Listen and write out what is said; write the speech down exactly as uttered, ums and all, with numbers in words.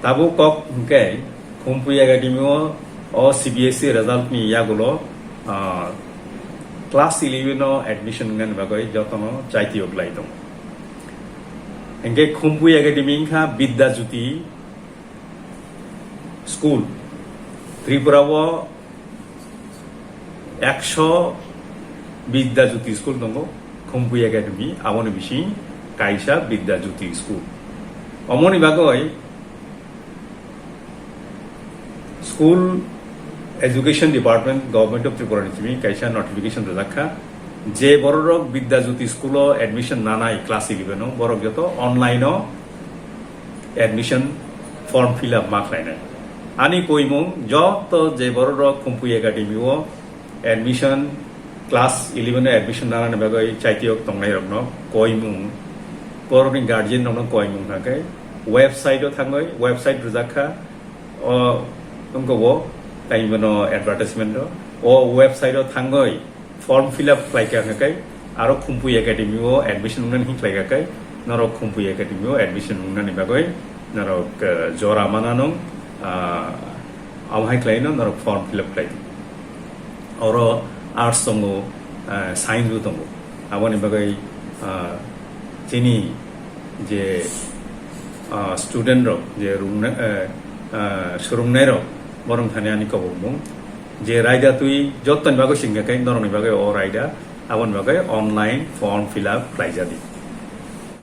Tabuk kok hwnkhe Khumpui Academy o, o C B S E result ni yagulo, ah, class eleven o admission wngnani bagwi jotono chaitio glai tongo. Hwnkhe Khumpui Academy wngkha Bidya Jyoti school. Tripura o ekso Bidya Jyoti school tongo, Khumpui Academy, aboni bising kaisa Bidya Jyoti school. Omoni bagwi School Education Department, Government of Tripura ni simi kaisa notification rwjak kha, je bororok Bidya Jyoti school o admission nanai class eleven o, borok joto online o admission form fill up ma khlainai. Ani koimung joto je bororok Khumpui Academy o admission, class eleven o admission nanani bagwi chaitiyok tongnairokno koimung, borokni guardian rokno koimung hwnkhe website o thangwi, website rwjak kha, o wngkha o tai bono advertisement o, o website o thangwi form fill up khlai kha hwnkhe aro Khumpui Academy o admission wngnani hwn khlai kha khe norok Khumpui Academy o admission wngnani bagwi norok, eh, jora mana nung, ah, amo hai khlaino norok form fill up khlai di. Oro arts tongo, ah, science bo tongo. Aboni bagwi, ah, chini je, ah, student rok, je rungna-, eh, ah, swrwngnai rok, borok thani ani kobokmung. Je raida twi jottoni bagwi singkha khe norokni bagwi o raida, aboni bagwi online form fill up khlaijadi.